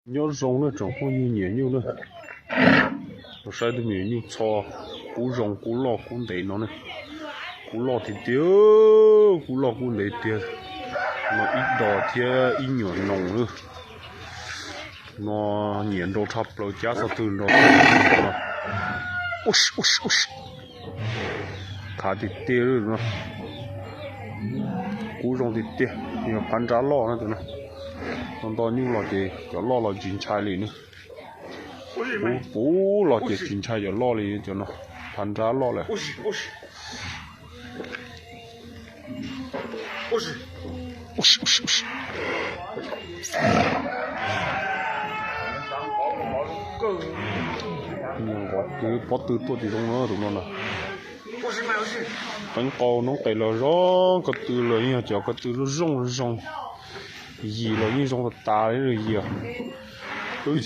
Nyob zoo na tsoom phooj ywg nyiam nyuj na, los saib tus me nyuam nyuj txho kub zoo kub loj kub ntev no ne. Kub loj tiag tiag, kub loj kub ntev tiag. No ib dos thiab ib nyuam noos na. No nyiam nrau tshaj plaws, cab txog twg nrau txog twg no. Khav tiag tiag no. Kub zoo tiag tiag, yog phab nrab loj na tus no. Nto nto nyuj los ces cov loj los tsis ntshai li na. Kub puv los ces tsis ntshai cov loj li, cov no phab nrab loj lawm. Nqos twb pob tw tuaj tim zoo no tus no na. Qeeb qau noob qes los zoo ko tw los yog cov ko tw zoo zoo. Yim los yeej zoo tas tas li yim. Twb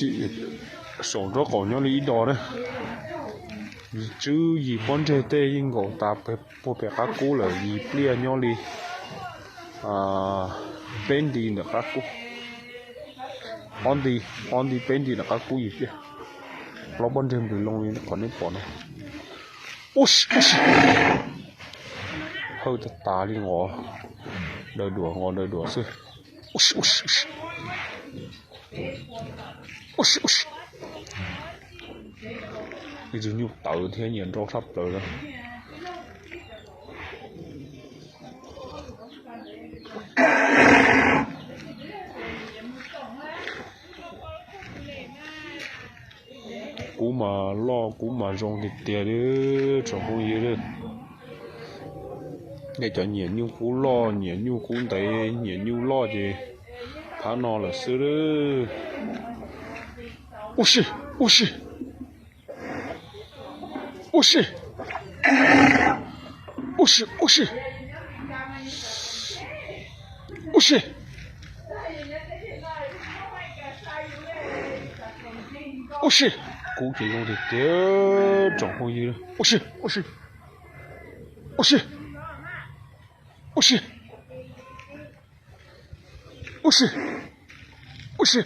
saum nraub qaum nyob li ib dos na. Tswb yim pob ntseg tej yeej nkaum tas puag pem qab kub lawm, yim pliaj nyob li peb nti ntawm qab kub. Ob nti, ob nti peb nti ntawm qab kub yim pliaj. Plaub pob ntseg npws loo li qhov nej pom no. Ub si, ub si. Hawj tas tas li nqos daws duav, nqos daws duav xwb. Ub si, ub si, ub si. Ub si, ub si. Ib tug nyuj tawv thiab nyiam nrau tshaj plaws lawm. Kub mas loj kub mas zoo tiag tiag li tsoom phooj ywg. Nej cov nyiam nyuj kub loj, nyiam nyuj kub ntev, nyiam nyuj loj ces phab no lawm xwb. Ub si, ub si. Ub si. Ub si, ub si. Ub si. Ub si. Kub ces zoo tiag tiag tsoom phooj ywg. Ub si, ub si. Ub si. Ub si. Ub si. Ub si.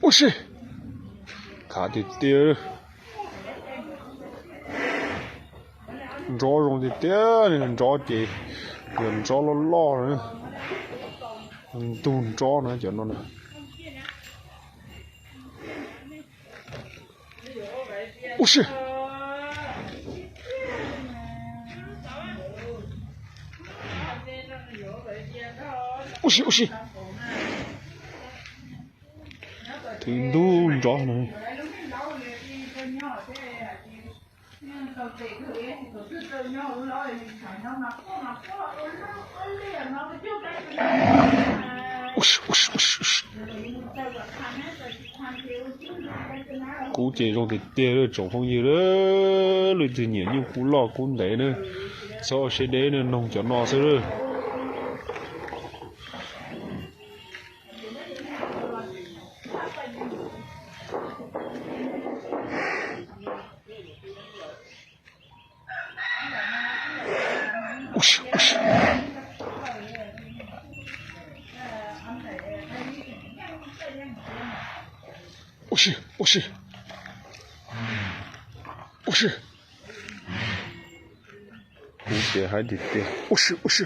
Ub si. Khav tiag tiag. Nrob zoo tiag tiag, nrob ces yog nrob loj loj, ntug nrob na cov no na. Ub si. Ub si, ub si. Twb ntug nrob no. Kub ces zoo tiag tiag tsoom phooj ywg, leej twg nyiam nyuj kub loj kub ntev na, txhob ua siab deb na, noog cov no xwb. Ua si, ua si. Ua si, ua si. Ua si. Kub ces haib tiag tiag. Ua si, ua si.